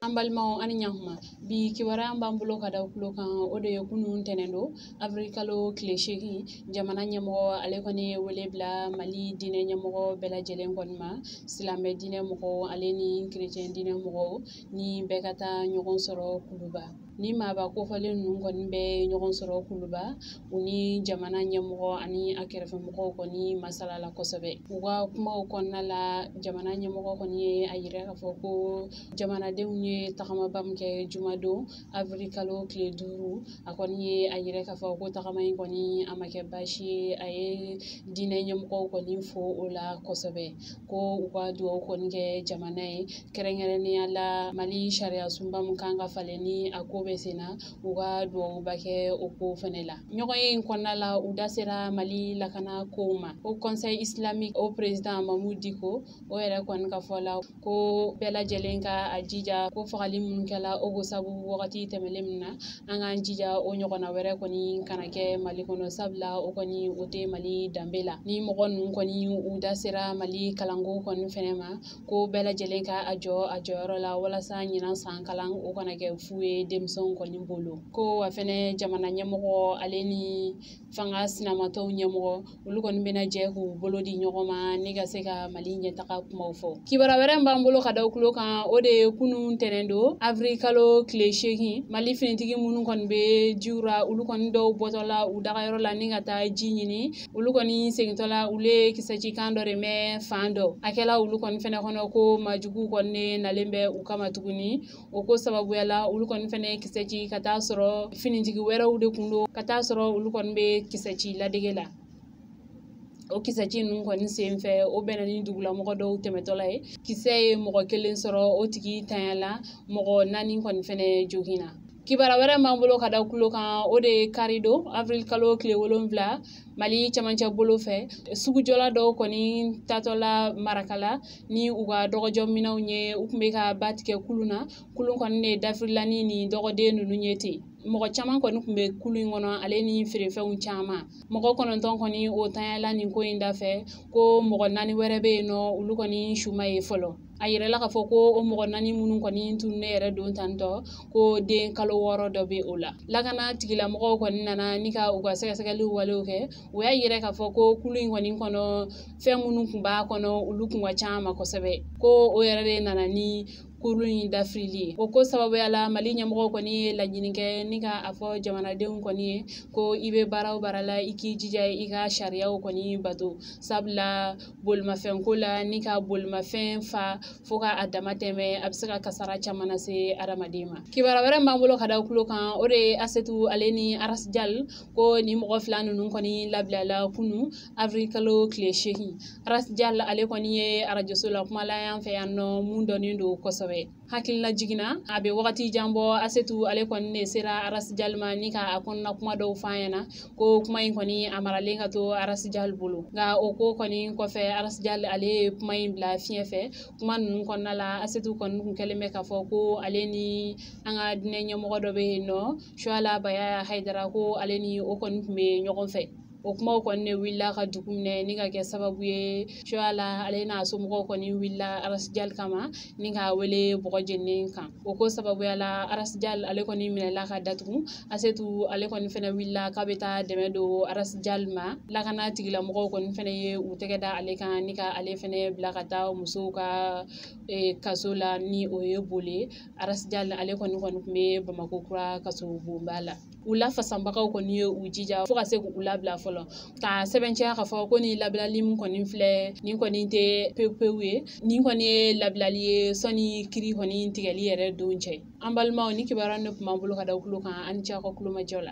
An balimaw ani ɲakuma bi kibaruya b'an bolo ka da kulo kan o de ye kunun ntɛnɛn don avril kalo tile 8 jamana ɲɛmɔgɔ ale kɔni ye wele bila Mali diinɛ ɲɛmɔgɔ bɛɛ lajɛlen kɔni ma silamɛ diinɛ mɔgɔw ale ni kerecɛn diinɛ mɔgɔw ni bɛɛ ka taa ɲɔgɔn sɔrɔ Kuluba ni maaba kofɔlen ninnu kɔni bɛ ɲɔgɔn sɔrɔ Kuluba u ni jamana ɲɛmɔgɔ ani a kɛrɛfɛmɔgɔw kɔni masala la kosɛbɛ u ka kumaw kɔnɔna la jamana ɲɛmɔgɔ kɔni ye a yira k'a fɔ ko jamanadenw ye tagamaba min kɛ jumadon avril kalo tile 5 a kɔni ye a yira k'a fɔ ko tagama in kɔni a ma kɛ baasi ye a ye diinɛ ɲɛmɔgɔw kɔni fo o la kosɛbɛ ko u ka dugawu kɔni kɛ jamana ye kɛrɛnkɛrɛnnenya la Mali sariya sunba min kan ka falen ni a ko bɛ sen na u ka dugawuba kɛ o ko fɛnɛ la ɲɔgɔn ye in kɔnɔna la u da sera Mali lakana kow ma o conseil islamique o président Mahmoud Dicko o yɛrɛ kɔni ka fɔ la ko bɛɛ lajɛlen ka a jija ko fagali minnu kɛla Ogosagu wagati tɛmɛlen min na an k'an jija o ɲɔgɔnna wɛrɛ kɔni kana kɛ Mali kɔnɔ sabula o kɔni o tɛ Mali danbe la ni mɔgɔ ninnu kɔni u da sera Mali kalanko kɔni fɛnɛ ma ko bɛɛ lajɛlen ka a jɔ a jɔyɔrɔ la walasa ɲinan san kalan o kana kɛ fu ye denmisɛnw kɔni bolo ko wa fɛnɛ jamana ɲɛmɔgɔ ale ni fanga sinamatɔw ɲɛmɔgɔ olu kɔni bɛna jɛ k'u bolo di ɲɔgɔn ma ni ka se ka Mali ɲɛtaga kumaw fɔ kibaruya wɛrɛ b'an bolo ka da kulo kan o de ye kunun ntɛnɛn don avril kalo tile 8 Mali finitigi minnu kɔni bɛ jiw ra olu kɔni dɔw bɔtɔla u dagayɔrɔ la ni ka taa ji ɲini olu kɔni segintɔla olu ye kisɛcikan dɔ de mɛn fan dɔ a kɛla olu kɔni fɛnɛ kɔnɔ ko majugu kɔni nalen bɛ u kama tuguni o ko sababuya la olu kɔni fɛnɛ kisɛ ci ka taa sɔrɔ finitigi wɛrɛw de kun don ka taa sɔrɔ olu kɔni bɛ kisɛ ci ladege la o kisɛci ninnu kɔni sen fɛ o bɛnna ni dugulamɔgɔ dɔw tɛmɛtɔla ye kisɛ ye mɔgɔ kelen sɔrɔ o tigi tanyala mɔgɔ 4 kɔni fɛnɛ joginna kibaruya wɛrɛ b'an bolo ka da kulo kan o de ye kari don avril kalo tile 7 Mali camancɛ bolo fɛ sugujɔla dɔw kɔni tatɔla Marakala ni u ka dɔgɔjɔminɛnw ye u tun bɛ ka ba tigɛ kulun na kulun kɔni de dafirila ni dɔgɔden ninnu ye ten mɔgɔ caman kɔni tun bɛ kulun in kɔnɔ ale ni feerefɛnw caman mɔgɔ 9 kɔni o tanyala nin ko in dafɛ ko mɔgɔ 4 wɛrɛ bɛ yen nɔ olu kɔni su ma ye fɔlɔ a yirala k'a fɔ ko o mɔgɔ 4 minnu kɔni tununnen yɛrɛ don tantɔ ko den kalo 6 dɔ bɛ o la lakana tigilamɔgɔw kɔni nana ni ka u ka sɛgɛsɛgɛliw walew kɛ u y'a yira k'a fɔ ko kulun in kɔni kɔnɔ fɛn minnu tun b'a kɔnɔ olu kun ka ca ma kosɛbɛ ko o yɛrɛ de nana ni kurun in dafirili ye o ko sababuya la Mali ɲɛmɔgɔw kɔni ye laɲini kɛ ni ka a fɔ jamanadenw kɔni ye ko i bɛ baara o baara la i k'i jija i ka sariyaw kɔni bato sabula bolimafɛnko la ni ka bolimafɛn fa fo ka a dama tɛmɛ a bɛ se ka kasara caman lase adamaden ma kibaruya wɛrɛ b'an bolo ka da kulo kan o de ye Asetu ale ni Ras Dial ko ni mɔgɔ 2 ninnu kɔni labilala kunun avril kalo tile 8 Ras Dial ale kɔni ye arajoso la kumala yan fɛ yan nɔ mun dɔnnen don kosɛbɛ hakilina jiginna a bɛ wagati jan bɔ Asetu ale kɔni de sera Ras Dial ma ni ka a kɔnɔna kuma dɔw f'a ɲɛna ko kuma in kɔni a maralen ka to Ras Dial bolo nka o ko kɔni kɔfɛ Ras Dial ale ye kuma in bila fiɲɛ fɛ kuma ninnu kɔnɔna la Asetu kɔni kun kɛlen bɛ k'a fɔ ko ale ni an ka diinɛ ɲɛmɔgɔ dɔ bɛ yen nɔ Suala Baya Hayidara ko ale ni o kɔni tun bɛ ɲɔgɔn fɛ o kumaw kɔni de wulila ka dugu minɛ ni ka kɛ sababu ye Suala ale n'a somɔgɔw kɔni wulila Ras Dial kama ni k'a wele bɔgɔ jeninen kan o ko sababuya la Ras Dial ale kɔni minɛla ka datugu Asetu ale kɔni fɛnɛ wulila k'a bɛ taa dɛmɛ don Ras Dial ma lakana tigilamɔgɔw kɔni fɛnɛ ye u tɛgɛ da ale kan ni ka ale fɛnɛ bila ka taa musow ka kaso la ni o ye boli Ras Dial ale kɔni tun bɛ Bamakɔ kura kaso bonba la u lafasanbagaw kɔni ye u jija fo ka se k'u labila fɔlɔ ka sɛbɛntiya k'a fɔ ko ni labilali min kɔni filɛ nin kɔni tɛ pewu pewu ye nin kɔni ye labilali ye sɔnni kiri kɔni tigɛli yɛrɛ don cɛ an balimaw ni kibaruya ne tun b'an bolo ka da kulo kan an ni ce aw ka kulomajɔ la.